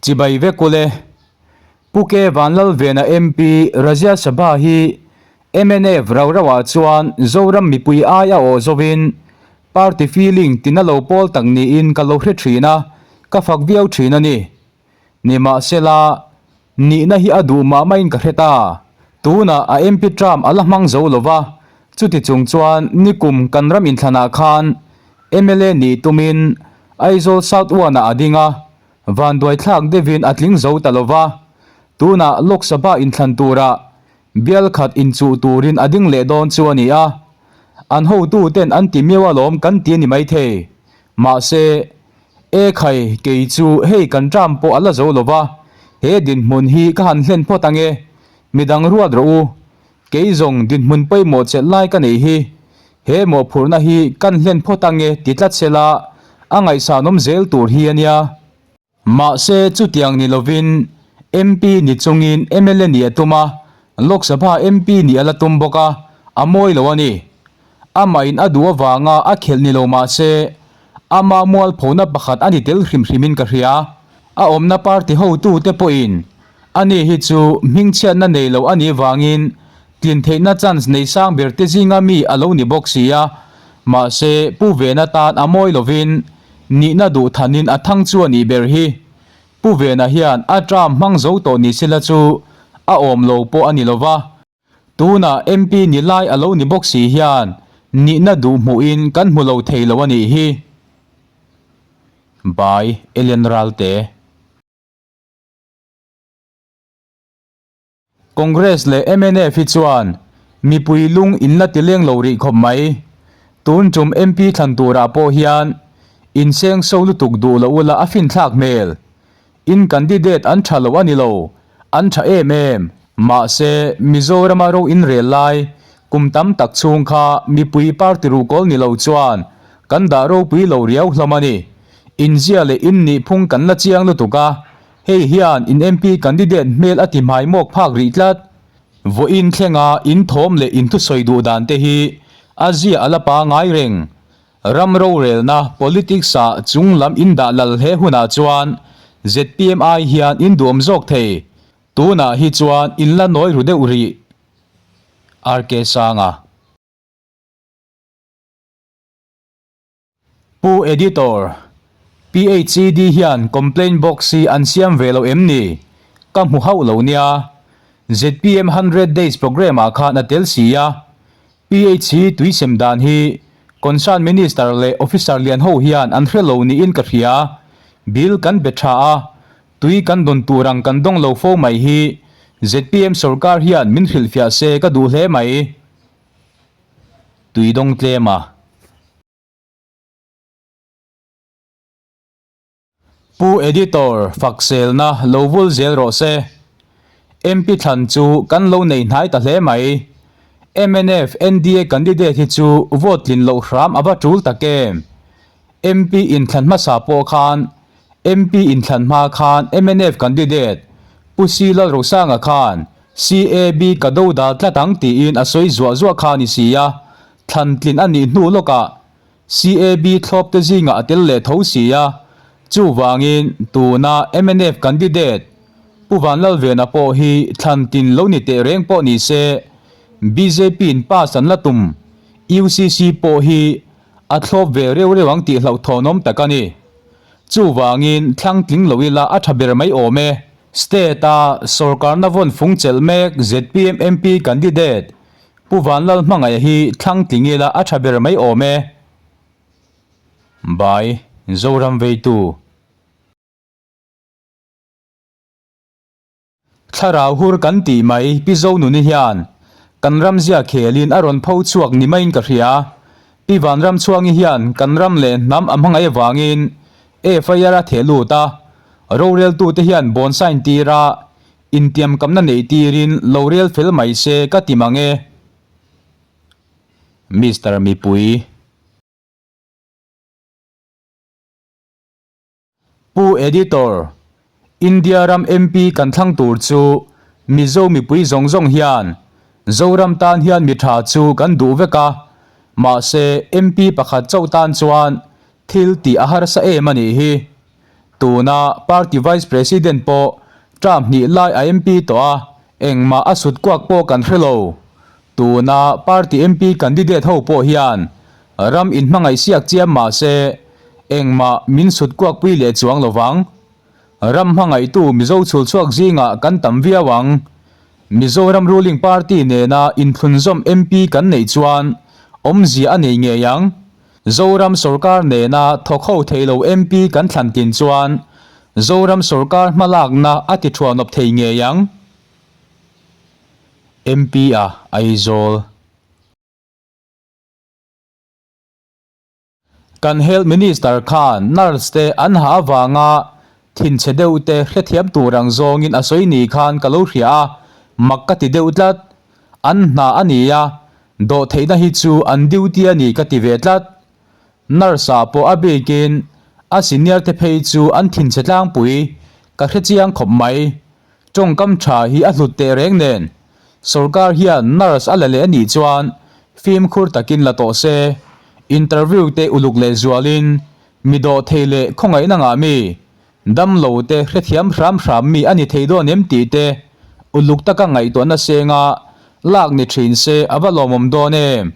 Chibai vek ule. Pu K Vanlalvena MP Rajya Sabha hi mnf rau rau ah chuan Zoram mipui ai a awh zovin party feeling tina lo pawl tak niin ka lo hre thin a, ka fak viau thin a ni. Nimahsela, nihna hi a duh mah maiin ka hre ta. Tunah a MP term a la hmang zo lo va, chuti chung chuan nikum kan ram inthlanah khan mla nih tumin Aizawl South One-ah a ding a, vanduaithlak deuhin a tling zo ta lo va. Tunah Lok Sabha inthlan turah bial khat inchuh turin a ding leh dawn chu a ni a, an hotuten an ti miau alawm kan ti a ni maithei. Mahse, E khai, kei chu hei kan ṭam pawh a la zo lo va, he dinhmun hi ka han hlen phawt ang e, midang ruat rawh u. Kei zawng dinhmun pawimawh chelh lai ka neih hi, he mawhphurhna hi kan hlen phawt ang e ti tlat sela, a ngaihsanawm zel tur hi a nia. Mahse, chutiang ni lovin MP ni chungin mla nih a tum a, Lok Sabha MP nih a la tum bawk a, a mawi lo a ni. Amahin a duh avanga a khelh ni lo mah se, ama mualphona pakhat a ni tel hrim hrimin ka hria. A awmna party hotute pawhin ani hi chu hmingchhiatna nei lo a nih vangin tlin theihna chance nei sang ber te zinga mi a lo ni bawk si a. Mahse, Pu Vena tan a mawi lovin nihna duh thanin a thang chu a nih ber hi. Pu Vena hian a term hmang zo tawh ni sela chu a awm lo pawh a ni lo va. Tunah MP ni lai a lo ni bawk si hian nihna duh hmuhin kan hmu lo thei lo a nih hi. By Ellen Ralte. Congress leh mnf hi chuan mipui lung in la ti leng lo rih khawp mai. Tun tum MP thlan turah pawh hian inseng so lutuk duh lo ula a finthlak hmel. In candidate an tha lo a ni lo, an tha em em. Mahse, Mizorama ro inrel lai kum tam tak chhung kha mipui party ruhkawl ni lo chuan kan dah ropui lo riau hlawm a ni. Inzia leh innih phung kan la chiang lutuk a, hei hian in MP candidate hmel a ti hmaimawk phak rih tlat. Vawiin thlenga in thawm leh in thusawi duh dan te hi a zia a la pangai reng. Ram rorelna, politics, ah chung lam in dah lal hle hunah chuan zpm ai hian in duhawm zawk thei. Tunah hi chuan in la nawi ru deuh rih. RK Sanga. Pu Editor, PHED hian complaint box hi an siam ve lo em ni? Ka hmu hauh lo nia. Zpm 100 days programme ah khan a tel si a. PH hi tui sem dan hi Concern Minister leh Officer lian ho hian an hre lo niin ka hria. Bill kan be tha a, tui kan dawn tur ang kan dawng lo fo mai hi zpm sorkar hian min hrilhfiah se ka duh hle mai. Tui dawng tlem a. Pu Editor, Fakselna lo vul zel rawh se. MP thlan chu kan lo nei hnai ta hle mai. Mnf NDA candidate hi chu vote tlin loh hram a va tul tak em. MP inthlan hmasa pawh khan MP inthlan hma khan mnf candidate Pu C Lalrosanga khan CAB ka do dal tlat ang tiin a sawi zuah zuah kha a ni si a, thlan tlin a nih hnu lawkah CAB thlawp te zingah a tel leh tho si a, chuvangin tuna mnf candidate Pu Vanlalvena pawh hi thlan tin lo ni teh reng pawh ni se, bjp in pass an la tum, UCC pawh hi a thlawp ve reuh reuh ang tih hlauhthawnawm tak a ni. Chuvangin thlang tling lo ila a tha ber mai awm e. State-a sorkarna vawn fung chelh mek zpm MP candidate Pu Vanlal hmangaih hi thlang tling ila a tha ber mai awm e. By, Zoram Veitu. Thlarau hur kan tih mai Pi Zonuni hian kan ram zia khelin a rawn pho chhuak ni maiin ka hria. Pi Vanramchhuangi hian kan ram leh hnam a hmangaih avangin FIR a theh lut a, roreltute hian bawn sign tir a, Intiamkamna neih tirin lo rel fel mai se ka ti mang e. Mister Mipui. Pu Editor, India ram MP kan thlang tur chu Mizo mipui zawng zawng hian Zoram tan hian mi tha chu kan duh vek a, mahse MP pakhat chauh tan chuan thil tih a harsa em a nih hi. Tuna party vice president pawh term hnih lai a MP tawh a, engmah a sut kuak pawh kan hre lo. Tuna party MP candidate ho pawh hian ram inhmangaih siak chiam mah se engmah min sut kuak pui leh chuang lo vang. Ram hmangaihtu Mizo chhulchhuak zingah kan tam viau ang. Mizoram ruling party nena inthlunzawm MP kan neih chuan awmzia a nei ngei ang. Zoram sorkar nena thawk ho thei lo MP kan thlan tlin chuan Zoram sorkar hmalakna a ti thuanawp thei ngei ang. MP a Aizawl. Kan Health Minister khan nurse te an hah avanga thinchhe deuh te hrethiam tur ang zawngin a sawi ni khan ka lo hria a, mak ka ti deuh tlat. An hna a ni a, dawhtheihna hi chu an duty a ni ka ti ve tlat. Nurse ah pawh a bikin a senior te phei chu an thinchhe tlangpui, ka hrechiang khawp mai. Tawngkam tha hi a hlut teh reng nen, sorkar hian nurse a la leh a nih chuan fimkhur takin la tawh se, interview te uluk leh zualin mi dawh thei leh khawngaihna ngah mi, damlo te hrethiam hram hram mi a ni thei dawn em tih te uluk taka ngaihtuahna senga lak ni thin se a va lawmawm dawn em?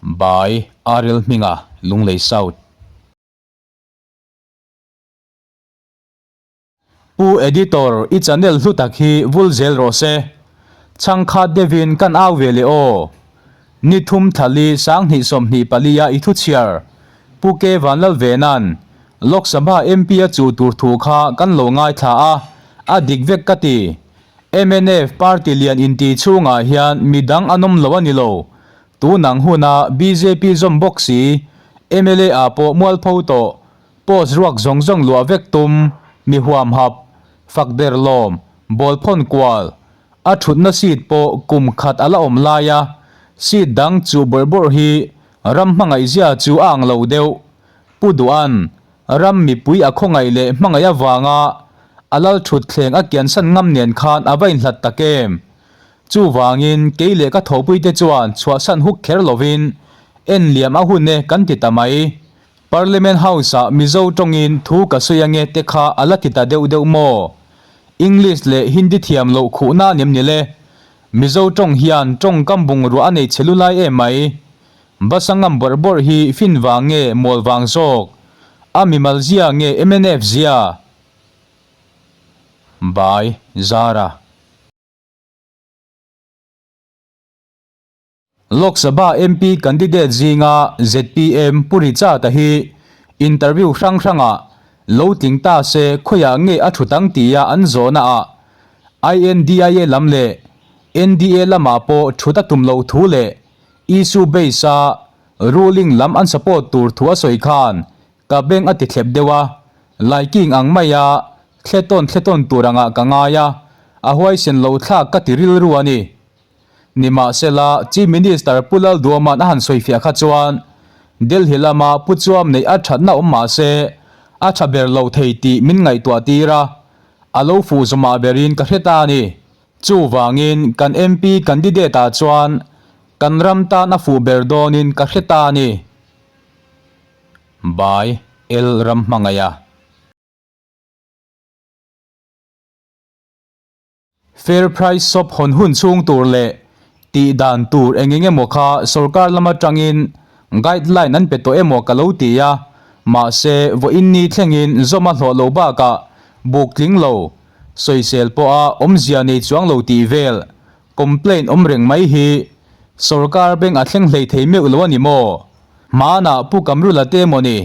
By Ariel Hminga, Lunglei South. Pu Editor, i channel hlu tak hi vul zel rawh se. Chhangkhat deuhin kan au ve leh aw. Ni thum thlali 2024 a i thu chhiar Pu K Vanlalvena'n Lok Sabha MP a chuh tur thu kha kan lo ngaithla a, a dik vek ka ti. Mnf party lian inti chhungah hian midang an awm lo a ni lo. Tunang huna bjp zawm bawk si, mla ah pawh mualpho tawh Post ruak zawng zawng luah vek tum, mi huam hap, fak der lawm, ball phawn kual, a thutna seat pawh kum khat a la awm lai a, seat dang chuh bawrh bawrh hi ram hmangaihzia chu a ang lo deuh. Pu Duhan, ram mipui a khawngaih leh hmangaih avanga a lal thut thleng a kiansan ngam nen khan a va inhlat tak em? Chuvangin kei leh ka thawhpuite chuan chhuahsan huk kher lovin en liam a hun e kan ti ta mai. Parliament House-ah Mizo tawngin thu ka sawi ange te kha a la ti ta deuh deuh maw? English leh Hindi thiam loh khuhna a nem ni le. Mizo tawng hian tawngkam bungrua a nei chhe lulai em mai. Bus a ngam bawrh bawrh hi fin vang nge mawl vang zawk? A mimal zia nge mnf zia? By Zara. Lok Sabha MP candidate zinga zpm Pu Richard-a hi interview hrang hrangah lo tling ta se khawiah nge a thut ang tia an zawhnaah INDIA lam leh NDA lamah pawh thut a tum loh thu leh issue base-a ruling lam an support tur thu a sawi khan ka beng a ti thlep deuh a, laiking ang maia thle tawn thle tawn tur angah ka ngai a, a huaisen lo thlak ka ti rilru a ni. Nimahsela, Chief Minister Pu Lalduaman a han sawifiah kha chuan Delhi lama Pu Chuam neih a thatna awm mah se a tha ber lo thei tih min ngaihtuah tir a, a lo fuh zawmah berin ka hre ta a ni. Chuvangin kan MP candidate ah chuan kan ram tan a fuh ber dawnin ka hre ta a ni. By L Ramhmangaiha. Fair Price Shop hawn hun chhung tur leh tih dan tur eng eng emaw kha sorkar lam atangin guideline an pe tawh emaw ka lo ti a, mahse vawiin ni thlengin zawm a hlawh lo bakah buk tling lo, sawisel pawha awmzia nei chuang lo tih vel complaint awm reng mai hi sorkar beng a thleng hlei thei meuh lo a ni maw? Hmanah Pu Kamrula te emaw ni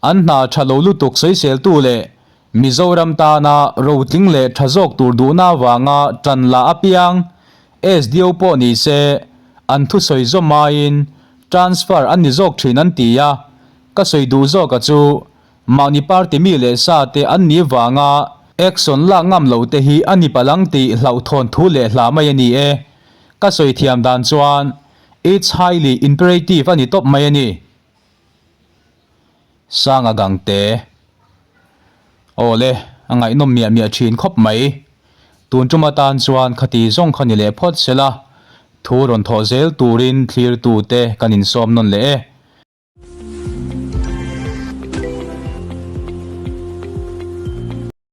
an hna tha lo lutuk sawiseltu leh Mizoram tana rotling leh tha zawk tur duhna avanga tan la apiang SDO pawh ni se an thusawi zawm aiin transfer an ni zawk thin an ti a, ka sawi duh zawka chu mahni party mi leh sa te an nih vanga action lak ngam lo te hi a ni palang tih hlauhthawn thu leh hla mai a ni e. Ka sawi thiam dan chuan it's highly imperative a ni tawp mai a ni. Sanga Gangte. Aw le, a ngaihnawm miah miah thin khawp mai. Tun tum atan chuan khati zawng kha ni leh phawt se la, thu rawn thawh zel turin thlirtute kan insawm nawn leh e.